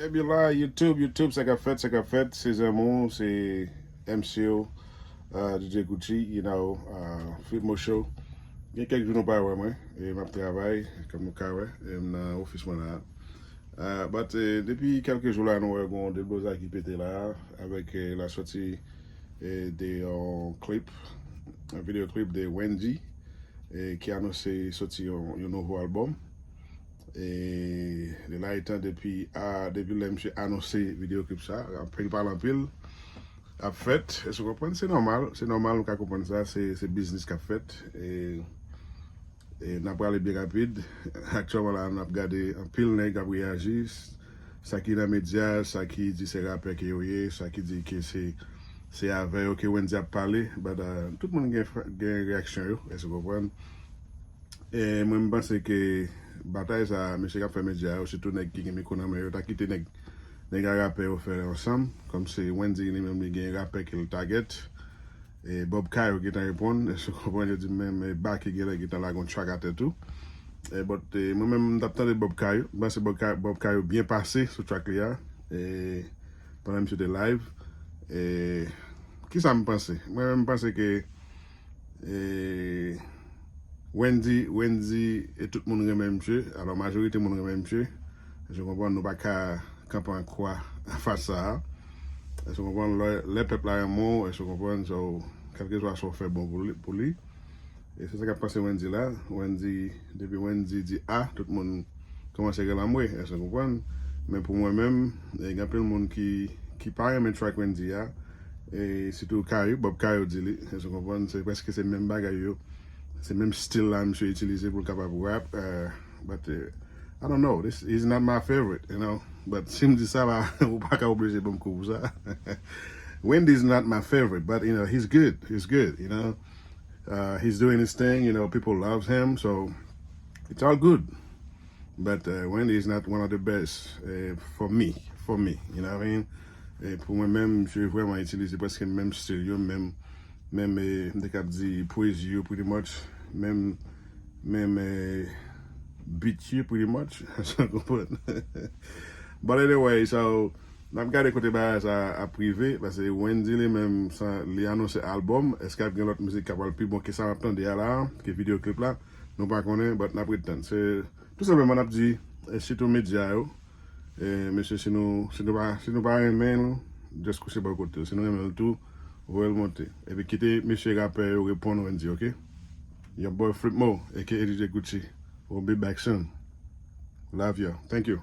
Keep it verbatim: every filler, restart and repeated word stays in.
Ebyen la, YouTube, YouTube, sa k ap fèt, sa k ap fèt, se zanmi w, se M C w, uh, D J Gucci, you know, uh, Flipmo Show. Gen kèk jou nou pa wè mwen, e m ap travay, kòm nou ka wè, e m nan ofis mwen la. Uh, but, eh, depi kèlke jou la, nou wè gon deblozay ki pete la, avèk eh, la sòti eh, de yon klip, yon videyo klip de Wendyy, eh, ki anonse sòti yon, yon nouvo albòm. E de la etan depi a depi lè misye anonse videyo klip sa, anpil pale anpil ap fèt. Èske w konprann? Se nòmal, se nòmal, nou ka konprann sa, se se biznis k ap fèt. E, e n ap prale byen rapid. Aktyèlman la, n ap gade anpil nèg ap reyaji. Sa ki nan medya, sa ki di se rapè ke yo ye, sa ki di ke se se avè yo ke Wendyy ap pale. But, uh, tout moun gen, gen reyaksyon yo, èske w konprann? E mwen, m panse ke batay sa, mesye k ap fè medya yo, sitou nèg ki gen mikwo nan men yo, ta kite nèg, nèg a rapè yo fè ansanm. Kòm se Wendyy li menm, li gen rapè ke l target. E Bob Cayo gentan reponn, èske w konprann? Yo di menm, e, Baky genlè gentan lage yon track atè tou. E, but, e, mwen menm, m t ap tande Bob Cayo. M panse Bob Cayo, Bob Cayo byen pase sou track li a. E, pandan misye te live. E, kisa m panse? Mwen menm, m panse ke E, Wendyy, Wendyy, e tout moun renmen misye. Alò, majorite moun renmen misye. Je konprann nou pa ka kanpe an kwa fas sa a. Èske w konprann? Lè, lè pèp la renmen w, èske w konprann? So, kèlkeswa sa w fè bon pou li, pou li. E se sa k ap pase Wendyy la. Wendyy, depi Wendyy di A, tout moun kòmanse rele anmwe, èske w konprann? Men pou mwen menm, e, gen anpil moun ki, ki pa renmen track Wendyy a, e sitou Cayo, Bob Cayo di li, èske w konprann? Se prèske se menm bagay yo, se menm stil la misye itilize pou l kapab rap, eh, but, eh, I don't know, this is not my favorite, you know, but si m di sa, ba, ou pa ka oblije ban m kou pou sa. Wendyy is not my favorite, but, you know, he's good, he's good, you know. Uh, he's doing his thing, you know, people loves him, so it's all good. But uh, Wendyy is not one of the best uh, for me, for me, you know what I mean? E pou mwen menm, misye vrèman itilize prèske menm stil yo, menm, menm, eh, m te kab di pwezi yo, pretty much, menm, menm eh, beat yo, pretty much, sa w konprann? But anyway, so, n ap gade kote bagay sa ap rive, paske Wendyy li menm, sa, li anonse albòm. Èske ap gen lòt mizik k ap pral pi bon ke sa m ap tande a la, ke videyo klip la? Nou pa konnen, but n ap ret tann. Se tou senpleman n ap di, e, sitou medya yo, e, mesye, si nou, si nou pa, si nou pa renmen l, just kouche bò kote l. Si nou renmen l tou, voye l monte. Epi kite mesye rapè yo reponn Wendyy, oke? Your boy Flipmo, A K A D J Gucci. We'll be back soon. Love you. Thank you.